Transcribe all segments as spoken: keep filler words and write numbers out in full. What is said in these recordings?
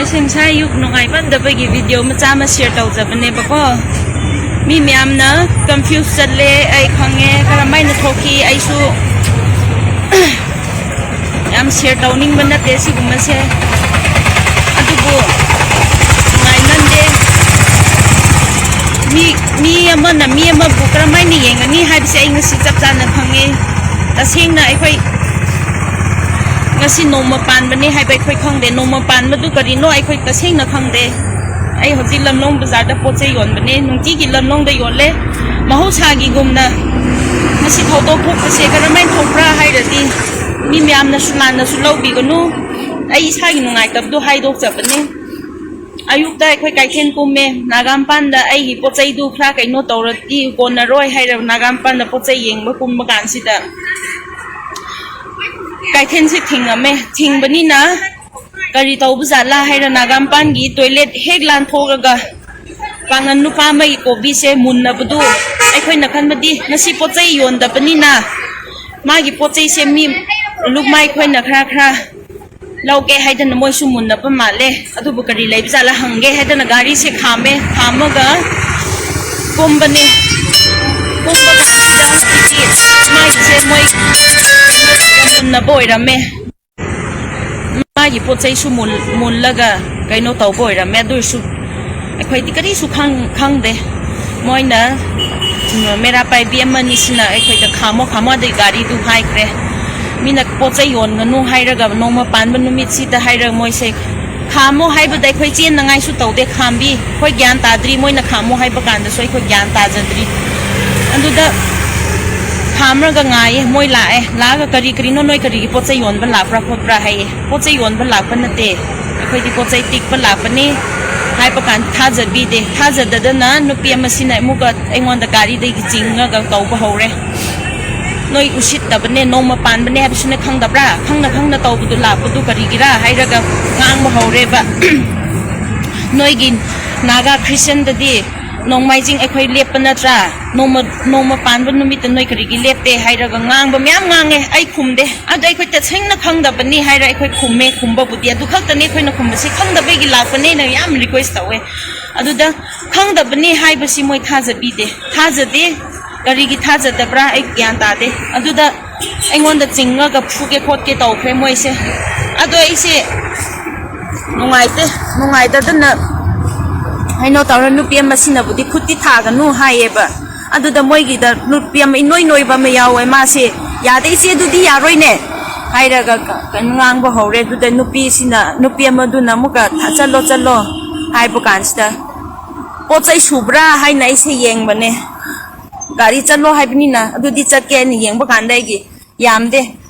ꯁꯤꯝꯁꯥ ꯑꯌꯨꯛ ꯅꯨꯡꯉꯥꯏꯃꯟꯗꯕꯒꯤ ꯚꯤꯗꯤꯑꯣ ꯃꯆꯥ ꯑꯃ ꯁꯤꯌꯔ ꯇꯧꯖꯕꯅꯦꯕꯀꯣ꯫ ꯃꯤ ꯃꯌꯥꯝꯅ ꯀꯟꯐ꯭ꯌꯨꯁ ꯆꯠꯂꯦ, ꯑꯩ ꯈꯪꯉꯦ, ꯀꯔꯝꯍꯥꯏꯅ ꯊꯣꯛꯈꯤ ꯑꯩꯁꯨ ꯌꯥꯝ ꯁꯤꯌꯔ ꯇꯧꯅꯤꯡꯕ ꯅꯠꯇꯦ ꯁꯤꯒꯨꯝꯕꯁꯦ꯫ ꯑꯗꯨꯕꯨ ꯅꯨꯡꯉꯥꯏꯃꯟꯗꯦ꯫ ꯃꯤ ꯃꯤ ꯑꯃꯅ ꯃꯤ ꯑꯃꯕꯨ ꯀꯔꯝꯍꯥꯏꯅ ꯌꯦꯡꯒꯅꯤ ꯍꯥꯏꯕꯁꯦ ꯑꯩ ꯉꯁꯤ ꯆꯞ ꯆꯥꯅ ꯈꯪꯉꯦ꯫ ꯇꯁꯦꯡꯅ ꯑꯩꯈꯣꯏ ꯉꯁꯤ ꯅꯣꯡꯃ ꯄꯥꯟꯕꯅꯦ ꯍꯥꯏꯕ ꯑꯩꯈꯣꯏ ꯈꯪꯗꯦ꯫ ꯅꯣꯡꯃ ꯄꯥꯟꯕꯗꯨ ꯀꯔꯤꯅꯣ ꯑꯩꯈꯣꯏ ꯇꯁꯦꯡꯅ ꯈꯪꯗꯦ꯫ ꯑꯩ ꯍꯧꯖꯤꯛ ꯂꯝꯂꯣꯡ ꯕꯖꯥꯔꯗ ꯄꯣꯠ ꯆꯩ ꯌꯣꯟꯕꯅꯦ, ꯅꯨꯡꯇꯤꯒꯤ ꯂꯝꯂꯣꯡꯗ ꯌꯣꯜꯂꯦ꯫ ꯃꯍꯧꯁꯥꯒꯤꯒꯨꯝꯅ ꯉꯁꯤ ꯊꯧꯗꯣꯛ ꯊꯣꯛꯄꯁꯦ ꯀꯔꯝꯍꯥꯏꯅ ꯊꯣꯛꯄ꯭ꯔꯥ ꯍꯥꯏꯔꯗꯤ, ꯃꯤ ꯃꯌꯥꯝꯅꯁꯨ ꯂꯥꯟꯅꯁꯨ ꯂꯧꯕꯤꯒꯅꯨ, ꯑꯩ ꯏꯁꯥꯒꯤ ꯅꯨꯡꯉꯥꯏꯇꯕꯗꯣ ꯍꯥꯏꯗꯣꯛꯆꯕꯅꯦ꯫ ꯑꯌꯨꯛꯇ ꯑꯩꯈꯣꯏ ꯀꯩꯊꯦꯜ ꯀꯨꯝꯃꯦ, ꯅꯥꯒꯥꯃꯄꯥꯟꯗ ꯑꯩꯒꯤ ꯄꯣꯠ ꯆꯩꯗꯨ ꯈꯔ ꯀꯩꯅꯣ ꯇꯧꯔꯗꯤ ꯀꯣꯟꯅꯔꯣꯏ ꯍꯥꯏꯔ ꯅꯥꯒꯥꯃꯄꯥꯟꯗ ꯄꯣꯠ ꯆꯩ ꯌꯦꯡꯕ ꯀꯨꯝꯕ ꯀꯥꯟꯁꯤꯗ ꯀꯩꯊꯦꯜꯁꯤ ꯊꯤꯡꯉꯝꯃꯦ꯫ ꯊꯤꯡꯕꯅꯤꯅ ꯀꯔꯤ ꯇꯧꯕ ꯖꯥꯠꯂꯥ ꯍꯥꯏꯔ ꯅꯥꯒꯥꯃꯄꯥꯟꯒꯤ ꯇꯣꯏꯂꯦꯠ ꯍꯦꯛ ꯂꯥꯟꯊꯣꯛꯂꯒ ꯄꯥꯡꯒꯜ ꯅꯨꯄꯥ ꯑꯃꯒꯤ ꯀꯣꯕꯤꯁꯦ ꯃꯨꯟꯅꯕꯗꯨ ꯑꯩꯈꯣꯏꯅ ꯈꯟꯕꯗꯤ ꯉꯁꯤ ꯄꯣꯠ ꯆꯩ ꯌꯣꯟꯗꯕꯅꯤꯅ ꯃꯥꯒꯤ ꯄꯣꯠ ꯆꯩꯁꯦ ꯃꯤ ꯂꯨꯞꯃꯥꯏ ꯈꯣꯏꯅ ꯈꯔ ꯈꯔ ꯂꯧꯒꯦ ꯍꯥꯏꯗꯅ ꯃꯣꯏꯁꯨ ꯃꯨꯟꯅꯕ ꯃꯥꯜꯂꯦ꯫ ꯑꯗꯨꯕꯨ ꯀꯔꯤ ꯂꯩꯕ ꯖꯥꯠꯂꯥ ꯍꯪꯒꯦ ꯍꯥꯏꯗꯅ ꯒꯥꯔꯤꯁꯦ ꯈꯥꯝꯃꯦ꯫ ꯈꯥꯝꯃꯒ ꯀꯨꯝꯕꯅꯦ꯫ ꯀꯨꯝꯕ ꯀꯥꯟꯁꯤꯗ ꯍꯧꯖꯤꯛꯀꯤ ꯃꯥꯒꯤꯁꯦ ꯃꯣꯏ ꯃꯨꯟꯅꯕ ꯑꯣꯏꯔꯝꯃꯦ꯫ ꯃꯥꯒꯤ ꯄꯣꯠ ꯆꯩꯁꯨ ꯃꯨꯜ- ꯃꯨꯜꯂꯒ ꯀꯩꯅꯣ ꯇꯧꯕ ꯑꯣꯏꯔꯝꯃꯦ꯫ ꯑꯗꯨ ꯑꯣꯏꯔꯁꯨ ꯑꯩꯈꯣꯏꯗꯤ ꯀꯔꯤꯁꯨ ꯈꯪ- ꯈꯪꯗꯦ꯫ ꯃꯣꯏꯅ, ꯎꯝ, ꯃꯦꯔꯥ ꯄꯥꯏꯕꯤ ꯑꯃꯅꯤꯁꯤꯅ ꯑꯩꯈꯣꯏꯗ "ꯈꯥꯝꯃꯣ, ꯈꯥꯝꯃꯣ", ꯑꯗꯩ ꯒꯥꯔꯤꯗꯨ ꯍꯥꯏꯈ꯭ꯔꯦ꯫ ꯃꯤꯅ ꯄꯣꯠ ꯆꯩ ꯌꯣꯟꯒꯅꯨ ꯍꯥꯏꯔꯒ, ꯅꯣꯡꯃ ꯄꯥꯟꯕ ꯅꯨꯃꯤꯠꯁꯤꯗ ꯍꯥꯏꯔꯒ ꯃꯣꯏꯁꯦ ꯈꯥꯝꯃꯣ ꯍꯥꯏꯕꯗ ꯑꯩꯈꯣꯏ ꯆꯦꯟꯅꯉꯥꯏꯁꯨ ꯇꯧꯗꯦ꯫ ꯈꯥꯝꯕꯤ, ꯑꯩꯈꯣꯏ ꯒ꯭ꯌꯥꯟ ꯇꯥꯗ꯭ꯔꯤ꯫ ꯃꯣꯏꯅ ꯈꯥꯝꯃꯣ ꯍꯥꯏꯕ ꯀꯥꯟꯗꯁꯨ ꯑꯩꯈꯣꯏ ꯒ꯭ꯌꯥꯟ ꯇꯥꯖꯗ꯭ꯔꯤ꯫ ꯑꯗꯨꯗ ꯈꯥꯝꯔꯒ ꯉꯥꯏꯌꯦ꯫ ꯃꯣꯏ ꯂꯥꯛꯑꯦ꯫ ꯂꯥꯛꯑꯒ, "ꯀꯔꯤ ꯀꯔꯤꯅꯣ, ꯅꯣꯏ ꯀꯔꯤꯒꯤ ꯄꯣꯠ ꯆꯩ ꯌꯣꯟꯕ ꯂꯥꯛꯄ꯭ꯔꯥ ꯈꯣꯠꯄ꯭ꯔꯥ?" ꯍꯥꯏꯌꯦ꯫ "ꯄꯣꯠ ꯆꯩ ꯌꯣꯟꯕ ꯂꯥꯛꯄ ꯅꯠꯇꯦ, ꯑꯩꯈꯣꯏꯗꯤ ꯄꯣꯠ ꯆꯩ ꯇꯤꯛꯄ ꯂꯥꯛꯄꯅꯤ" ꯍꯥꯏꯕ ꯀꯥꯟꯗ ꯊꯥꯖꯕꯤꯗꯦ꯫ ꯊꯥꯖꯗꯗꯅ ꯅꯨꯄꯤ ꯑꯃꯁꯤꯅ ꯑꯃꯨꯛꯀ ꯑꯩꯉꯣꯟꯗ ꯒꯥꯔꯤꯗꯒꯤ ꯆꯤꯡꯉꯒ ꯇꯧꯕ ꯍꯧꯔꯦ꯫ "ꯅꯣꯏ ꯎꯁꯤꯠꯇꯕꯅꯦ, ꯅꯣꯡꯃ ꯄꯥꯟꯕꯅꯦ ꯍꯥꯏꯕꯁꯨ ꯅꯣꯏ ꯈꯪꯗꯕ꯭ꯔꯥ? ꯈꯪꯅ ꯈꯪꯅ ꯇꯧꯕꯗꯨ, ꯂꯥꯛꯄꯗꯨ ꯀꯔꯤꯒꯤꯔꯥ?" ꯍꯥꯏꯔꯒ ꯉꯥꯡꯕ ꯍꯧꯔꯦꯕ꯫ "ꯅꯣꯏꯒꯤ ꯅꯥꯒꯥ ꯈ꯭ꯔꯤꯁꯇꯤꯌꯟꯗꯗꯤ ꯅꯣꯡꯃꯥꯏꯖꯤꯡ ꯑꯩꯈꯣꯏ ꯂꯦꯞꯄ ꯅꯠꯇ꯭ꯔꯥ? ꯅꯣꯡꯃ ꯅꯣꯡꯃ ꯄꯥꯟꯕ ꯅꯨꯃꯤꯠꯇ ꯅꯣꯏ ꯀꯔꯤꯒꯤ ꯂꯦꯞꯇꯦ ꯍꯥꯏꯔꯒ ꯉꯥꯡꯕ ꯃꯌꯥꯝ ꯉꯥꯡꯉꯦ꯫ ꯑꯩ ꯈꯨꯝꯗꯦ꯫ ꯑꯗꯣ ꯑꯩꯈꯣꯏ ꯇꯁꯦꯡꯅ ꯈꯪꯗꯕꯅꯤ ꯍꯥꯏꯔ ꯑꯩꯈꯣꯏ ꯈꯨꯝꯃꯦ꯫ ꯈꯨꯝꯕꯕꯨꯗꯤ ꯑꯗꯨ ꯈꯛꯇꯅꯤ ꯑꯩꯈꯣꯏꯅ ꯈꯨꯝꯕꯁꯤ꯫ ꯈꯪꯗꯕꯒꯤ ꯂꯥꯛꯄꯅꯦꯅ ꯌꯥꯝ ꯔꯤꯀ꯭ꯋꯦꯁ ꯇꯧꯋꯦ꯫ ꯑꯗꯨꯗ ꯈꯪꯗꯕꯅꯤ ꯍꯥꯏꯕꯁꯤ ꯃꯣꯏ ꯊꯥꯖꯕꯤꯗꯦ꯫ ꯊꯥꯖꯗꯦ꯫ ꯀꯔꯤꯒꯤ ꯊꯥꯖꯗꯕ꯭ꯔꯥ ꯑꯩ ꯒ꯭ꯌꯥꯟ ꯇꯥꯗꯦ꯫ ꯑꯗꯨꯗ ꯑꯩꯉꯣꯟꯗ ꯆꯤꯡꯉꯒ ꯐꯨꯒꯦ ꯈꯣꯠꯀꯦ ꯇꯧꯈ꯭ꯔꯦ ꯃꯣꯏꯁꯦ꯫ ꯑꯗꯣ ꯑꯩꯁꯦ ꯅꯨꯡꯉꯥꯏꯇꯦ꯫ ꯅꯨꯡꯉꯥꯏꯇꯗꯅ ꯀꯩꯅꯣ ꯇꯧꯔ, ꯅꯨꯄꯤ ꯑꯃꯁꯤꯅꯕꯨꯗꯤ ꯈꯨꯠꯇꯤ ꯊꯥꯒꯅꯨ ꯍꯥꯏꯌꯦꯕ꯫ ꯑꯗꯨꯗ ꯃꯣꯏꯒꯤꯗ ꯅꯨꯄꯤ ꯑꯃ ꯏꯅꯣꯏ ꯅꯣꯏꯕ ꯑꯃ ꯌꯥꯎꯋꯦ꯫ ꯃꯥꯁꯦ, "ꯌꯥꯗꯦ ꯏꯆꯦ, ꯑꯗꯨꯗꯤ ꯌꯥꯔꯣꯏꯅꯦ" ꯍꯥꯏꯔꯒ ꯀ-, ꯀꯩꯅꯣ ꯉꯥꯡꯕ ꯍꯧꯔꯦ꯫ ꯑꯗꯨꯗ ꯅꯨꯄꯤꯁꯤꯅ, ꯅꯨꯄꯤ ꯑꯃꯗꯨꯅ ꯑꯃꯨꯛꯀ, "ꯆꯠꯂꯣ, ꯆꯠꯂꯣ" ꯍꯥꯏꯕ ꯀꯥꯟꯁꯤꯗ, "ꯄꯣꯠ ꯆꯩ ꯁꯨꯕ꯭ꯔꯥ?" ꯍꯥꯏꯅ ꯑꯩꯁꯦ ꯌꯦꯡꯕꯅꯦ꯫ "ꯒꯥꯔꯤ ꯆꯠꯂꯣ ꯍꯥꯏꯕꯅꯤꯅ ꯑꯗꯨꯗꯤ ꯆꯠꯀꯦ" ꯍꯥꯏꯅ ꯌꯦꯡꯕ ꯀꯥꯟꯗ ꯑꯩꯒꯤ ꯌꯥꯝꯗꯦ꯫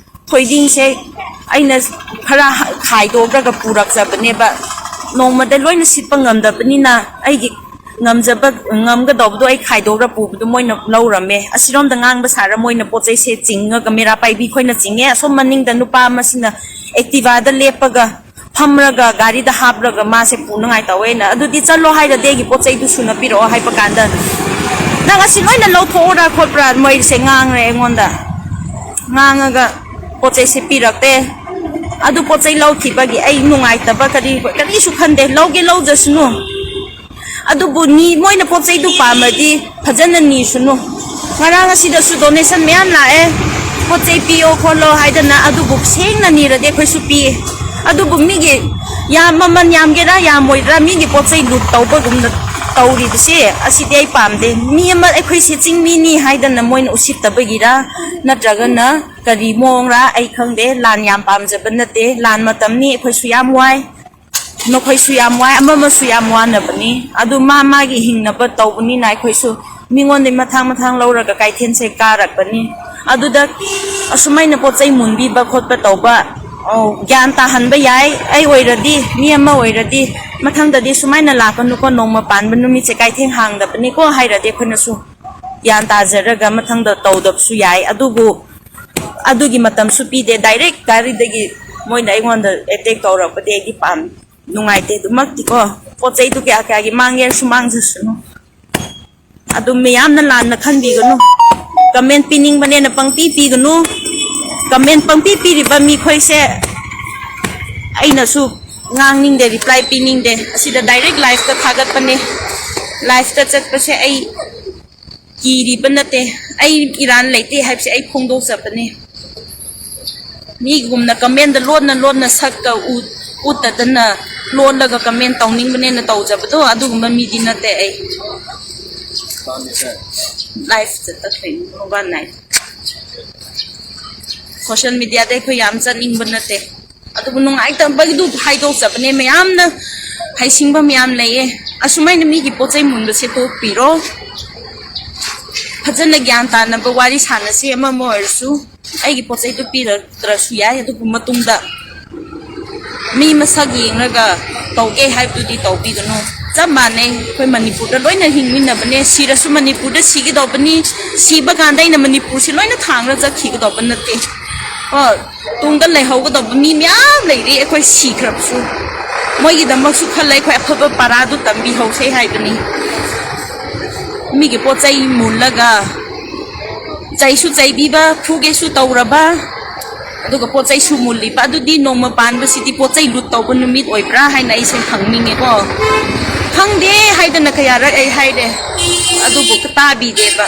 ꯊꯣꯏꯗꯤꯡꯁꯦ ꯑꯩꯅ ꯈꯔ ꯈꯥꯏꯗꯣꯛꯂꯒ ꯄꯨꯔꯛꯆꯕꯅꯦꯕ꯫ ꯅꯣꯡꯃꯗ ꯂꯣꯏꯅ ꯁꯤꯠꯄ ꯉꯝꯗꯕꯅꯤꯅ ꯑꯩꯒꯤ ꯉꯝꯖꯕ, ꯉꯝꯒꯗꯧꯕꯗꯣ ꯑꯩ ꯈꯥꯏꯗꯣꯛꯂ ꯄꯨꯕꯗꯣ ꯃꯣꯏꯅ ꯂꯧꯔꯝꯃꯦ꯫ ꯑꯁꯤꯔꯣꯝꯗ ꯉꯥꯡꯕ ꯁꯥꯔ ꯃꯣꯏꯅ ꯄꯣꯠ ꯆꯩꯁꯦ ꯆꯤꯡꯉꯒ ꯃꯦꯔꯥ ꯄꯥꯏꯕꯤ ꯈꯣꯏꯅ ꯆꯤꯡꯉꯦ꯫ ꯑꯁꯣꯝ ꯃꯅꯤꯡꯗ ꯅꯨꯄꯥ ꯑꯃꯁꯤꯅ ꯑꯦꯛꯇꯤꯚꯥꯗ ꯂꯦꯞꯄꯒ ꯐꯝꯔꯒ ꯒꯥꯔꯤꯗ ꯍꯥꯞꯂꯒ ꯃꯥꯁꯦ ꯄꯨꯅꯉꯥꯏ ꯇꯧꯋꯦꯅ꯫ "ꯑꯗꯨꯗꯤ ꯆꯠꯂꯣ ꯍꯥꯏꯔꯗꯤ ꯑꯩꯒꯤ ꯄꯣꯠ ꯆꯩꯗꯨ ꯁꯨꯅ ꯄꯤꯔꯛꯑꯣ" ꯍꯥꯏꯕ ꯀꯥꯟꯗ, "ꯅꯪ ꯑꯁꯤ ꯂꯣꯏꯅ ꯂꯧꯊꯣꯛꯎꯔꯥ ꯈꯣꯠꯄ꯭ꯔꯥ?" ꯃꯣꯏꯁꯦ ꯉꯥꯡꯉꯦ ꯑꯩꯉꯣꯟꯗ꯫ ꯉꯥꯡꯉꯒ ꯄꯣꯠ ꯆꯩꯁꯦ ꯄꯤꯔꯛꯇꯦ꯫ ꯑꯗꯨ ꯄꯣꯠ ꯆꯩ ꯂꯧꯈꯤꯕꯒꯤ ꯑꯩ ꯅꯨꯡꯉꯥꯏꯇꯕ ꯀꯔꯤ, ꯀꯔꯤꯁꯨ ꯈꯟꯗꯦ꯫ ꯂꯧꯒꯦ ꯂꯧꯖꯁꯅꯨ꯫ ꯑꯗꯨꯕꯨ ꯅꯤ-, ꯃꯣꯏꯅ ꯄꯣꯠ ꯆꯩꯗꯨ ꯄꯥꯝꯃꯗꯤ ꯐꯖꯅ ꯅꯤꯁꯅꯨ꯫ ꯉꯔꯥꯡ ꯑꯁꯤꯗꯁꯨ ꯗꯣꯅꯦꯁꯟ ꯃꯌꯥꯝ ꯂꯥꯛꯑꯦ, ꯄꯣꯠ ꯆꯩ ꯄꯤꯌꯣ ꯈꯣꯠꯂꯣ ꯍꯥꯏꯗꯅ, ꯑꯗꯨꯕꯨ ꯁꯦꯡꯅ ꯅꯤꯔꯗꯤ ꯑꯩꯈꯣꯏꯁꯨ ꯄꯤꯌꯦ꯫ ꯑꯗꯨꯕꯨ ꯃꯤꯒꯤ ꯌꯥꯝ, ꯃꯃꯜ ꯌꯥꯝꯒꯦꯔꯥ ꯌꯥꯝꯃꯣꯏꯗ꯭ꯔꯥ, ꯃꯤꯒꯤ ꯄꯣꯠ ꯆꯩ ꯂꯨꯠ ꯇꯧꯕꯒꯨꯝꯅ ꯇꯧꯔꯤꯕꯁꯦ, ꯑꯁꯤꯗꯤ ꯑꯩ ꯄꯥꯝꯗꯦ꯫ ꯃꯤ ꯑꯃ, ꯑꯩꯈꯣꯏꯁꯦ ꯆꯤꯡꯃꯤꯅꯤ ꯍꯥꯏꯗꯅ ꯃꯣꯏꯅ ꯎꯁꯤꯠꯇꯕꯒꯤꯔ ꯅꯠꯇ꯭ꯔꯒꯅ ꯀꯔꯤ ꯃꯑꯣꯡꯔꯥ ꯑꯩ ꯈꯪꯗꯦ꯫ ꯂꯥꯟ ꯌꯥꯝ ꯄꯥꯝꯖꯕ ꯅꯠꯇꯦ꯫ ꯂꯥꯟ ꯃꯇꯝꯅꯤ, ꯑꯩꯈꯣꯏꯁꯨ ꯌꯥꯝ ꯋꯥꯏ꯫ ꯅꯈꯣꯏꯁꯨ ꯌꯥꯝ ꯋꯥꯏ, ꯑꯃ ꯑꯃꯁꯨ ꯌꯥꯝ ꯋꯥꯅꯕꯅꯤ꯫ ꯑꯗꯨ ꯃꯥ ꯃꯥꯒꯤ ꯍꯤꯡꯅꯕ ꯇꯧꯕꯅꯤꯅ ꯑꯩꯈꯣꯏꯁꯨ ꯃꯤꯉꯣꯟꯗ ꯃꯊꯥꯡ ꯃꯊꯥꯡ ꯂꯧꯔꯒ ꯀꯩꯊꯦꯜꯁꯦ ꯀꯥꯔꯛꯄꯅꯤ꯫ ꯑꯗꯨꯗ ꯑꯁꯨꯃꯥꯏꯅ ꯄꯣꯠ ꯆꯩ ꯃꯨꯟꯕꯤꯕ ꯈꯣꯠꯄ ꯇꯧꯕ, ꯑꯧ, ꯒ꯭ꯌꯥꯟ ꯇꯥꯍꯟꯕ ꯌꯥꯏ꯫ ꯑꯩ ꯑꯣꯏꯔꯗꯤ, ꯃꯤ ꯑꯃ ꯑꯣꯏꯔꯗꯤ, ꯃꯊꯪꯗꯗꯤ ꯁꯨꯃꯥꯏꯅ ꯂꯥꯛꯀꯅꯨꯀꯣ, ꯅꯣꯡꯃ ꯄꯥꯟꯕ ꯅꯨꯃꯤꯠꯁꯦ ꯀꯩꯊꯦꯜ ꯍꯥꯡꯗꯕꯅꯤꯀꯣ ꯍꯥꯏꯔꯗꯤ ꯑꯩꯈꯣꯏꯅꯁꯨ ꯒ꯭ꯌꯥꯟ ꯇꯥꯖꯔꯒ ꯃꯊꯪꯗ ꯇꯧꯗꯕꯁꯨ ꯌꯥꯏ꯫ ꯑꯗꯨꯕꯨ ꯑꯗꯨꯒꯤ ꯃꯇꯝꯁꯨ ꯄꯤꯗꯦ꯫ ꯗꯥꯏꯔꯦꯛ ꯒꯥꯔꯤꯗꯒꯤ ꯃꯣꯏꯅ ꯑꯩꯉꯣꯟꯗ ꯑꯦꯇꯦꯛ ꯇꯧꯔꯛꯄꯗꯤ ꯑꯩꯗꯤ ꯄꯥꯝ-, ꯅꯨꯡꯉꯥꯏꯇꯦ꯫ ꯑꯗꯨꯃꯛꯇꯤꯀꯣ, ꯄꯣꯠ ꯆꯩꯗꯨ ꯀꯌꯥ ꯀꯌꯥꯒꯤ ꯃꯥꯡꯒꯦ ꯍꯥꯏꯔꯁꯨ ꯃꯥꯡꯖꯁꯅꯨ꯫ ꯑꯗꯨ ꯃꯌꯥꯝꯅ ꯂꯥꯟꯅ ꯈꯟꯕꯤꯒꯅꯨ꯫ ꯀꯃꯦꯟ ꯄꯤꯅꯤꯡꯕꯅꯦꯅ ꯄꯪꯄꯤ ꯄꯤꯒꯅꯨ꯫ ꯀꯃꯦꯟ ꯄꯪꯄꯤ ꯄꯤꯔꯤꯕ ꯃꯤꯈꯣꯏꯁꯦ ꯑꯩꯅꯁꯨ ꯉꯥꯡꯅꯤꯡꯗꯦ, ꯔꯤꯄ꯭ꯂꯥꯏ ꯄꯤꯅꯤꯡꯗꯦ꯫ ꯑꯁꯤꯗ ꯗꯥꯏꯔꯦꯛ ꯂꯥꯏꯐꯇ ꯊꯥꯒꯠꯄꯅꯦ꯫ ꯂꯥꯏꯐꯇ ꯆꯠꯄꯁꯦ ꯑꯩ ꯀꯤꯔꯤꯕ ꯅꯠꯇꯦ꯫ ꯑꯩ ꯏꯔꯥꯟ ꯂꯩꯇꯦ ꯍꯥꯏꯕꯁꯦ ꯑꯩ ꯐꯣꯡꯗꯣꯛꯆꯕꯅꯦ꯫ ꯃꯤꯒꯨꯝꯅ ꯀꯃꯦꯟꯗ ꯂꯣꯟꯅ ꯂꯣꯟꯅ ꯁꯛꯀ ꯎ-, ꯎꯠꯇꯗꯅ ꯂꯣꯜꯂꯒ ꯀꯃꯦꯟ ꯇꯧꯅꯤꯡꯕꯅꯦꯅ ꯇꯧꯖꯕꯗꯣ ꯑꯗꯨꯒꯨꯝꯕ ꯃꯤꯗꯤ ꯅꯠꯇꯦ ꯑꯩ꯫ ꯂꯥꯏꯐ ꯆꯠꯇꯈ꯭ꯔꯦ, ꯃꯣꯕꯥꯏꯜ ꯂꯥꯏꯐ꯫ ꯁꯣꯁꯤꯌꯦꯜ ꯃꯤꯗꯤꯌꯥꯗ ꯑꯩꯈꯣꯏ ꯌꯥꯝ ꯆꯠꯅꯤꯡꯕ ꯅꯠꯇꯦ꯫ ꯑꯗꯨꯕꯨ ꯅꯨꯡꯉꯥꯏꯇꯕꯒꯤꯗꯨ ꯍꯥꯏꯗꯣꯛꯆꯕꯅꯦ꯫ ꯃꯌꯥꯝꯅ ꯍꯩꯁꯤꯡꯕ ꯃꯌꯥꯝ ꯂꯩꯌꯦ꯫ ꯑꯁꯨꯃꯥꯏꯅ ꯃꯤꯒꯤ ꯄꯣꯠ ꯆꯩ ꯃꯨꯟꯕꯁꯦ ꯇꯣꯛꯄꯤꯔꯣ꯫ ꯐꯖꯅ ꯒ꯭ꯌꯥꯟ ꯇꯥꯅꯕ ꯋꯥꯔꯤ ꯁꯥꯟꯅꯁꯤ꯫ ꯑꯃ ꯑꯃ ꯑꯣꯏꯔꯁꯨ ꯑꯩꯒꯤ ꯄꯣꯠ ꯆꯩꯗꯨ ꯄꯤꯔꯛꯇ꯭ꯔꯁꯨ ꯌꯥꯏ, ꯑꯗꯨꯕꯨ ꯃꯇꯨꯡꯗ ꯃꯤ ꯃꯁꯛ ꯌꯦꯡꯂꯒ ꯇꯧꯒꯦ ꯍꯥꯏꯕꯗꯨꯗꯤ ꯇꯧꯕꯤꯒꯅꯨ꯫ ꯆꯞ ꯃꯥꯟꯅꯩ, ꯑꯩꯈꯣꯏ ꯃꯅꯤꯄꯨꯔꯗ ꯂꯣꯏꯅ ꯍꯤꯡꯃꯤꯟꯅꯕꯅꯦ꯫ ꯁꯤꯔꯁꯨ ꯃꯅꯤꯄꯨꯔꯗ ꯁꯤꯒꯗꯧꯕꯅꯤ꯫ ꯁꯤꯕ ꯀꯥꯟꯗ ꯑꯩꯅ ꯃꯅꯤꯄꯨꯔꯁꯤ ꯂꯣꯏꯅ ꯊꯥꯡꯅ ꯆꯠꯈꯤꯒꯗꯧꯕ ꯅꯠꯇꯦ꯫ ꯀꯣ, ꯇꯨꯡꯗ ꯂꯩꯍꯧꯒꯗꯧꯕ ꯃꯤ ꯃꯌꯥꯝ ꯂꯩꯔꯤ꯫ ꯑꯩꯈꯣꯏ ꯁꯤꯈ꯭ꯔꯕꯁꯨ ꯃꯣꯏꯒꯤꯗꯃꯛꯁꯨ ꯈꯜꯂ ꯑꯩꯈꯣꯏ ꯑꯐꯕ ꯄꯔꯥꯗꯨ ꯇꯝꯕꯤꯍꯧꯁꯦ ꯍꯥꯏꯕꯅꯤ꯫ ꯃꯤꯒꯤ ꯄꯣꯠ ꯆꯩ ꯃꯨꯜꯂꯒ ꯆꯩꯁꯨ ꯆꯩꯕꯤꯕ, ꯐꯨꯒꯦꯁꯨ ꯇꯧꯔꯕ, ꯑꯗꯨꯒ ꯄꯣꯠ ꯆꯩꯁꯨ ꯃꯨꯜꯂꯤꯕ, ꯑꯗꯨꯗꯤ ꯅꯣꯡꯃ ꯄꯥꯟꯕꯁꯤꯗꯤ ꯄꯣꯠ ꯆꯩ ꯂꯨꯠ ꯇꯧꯕ ꯅꯨꯃꯤꯠ ꯑꯣꯏꯕ꯭ꯔꯥ ꯍꯥꯏꯅ ꯑꯩꯁꯦ ꯍꯪꯅꯤꯡꯉꯦꯀꯣ꯫ ꯈꯪꯗꯦ ꯍꯥꯏꯗꯅ ꯀꯌꯥꯔꯛ ꯑꯩ ꯍꯥꯏꯔꯦ, ꯑꯗꯨꯕꯨ ꯇꯥꯕꯤꯗꯦꯕ꯫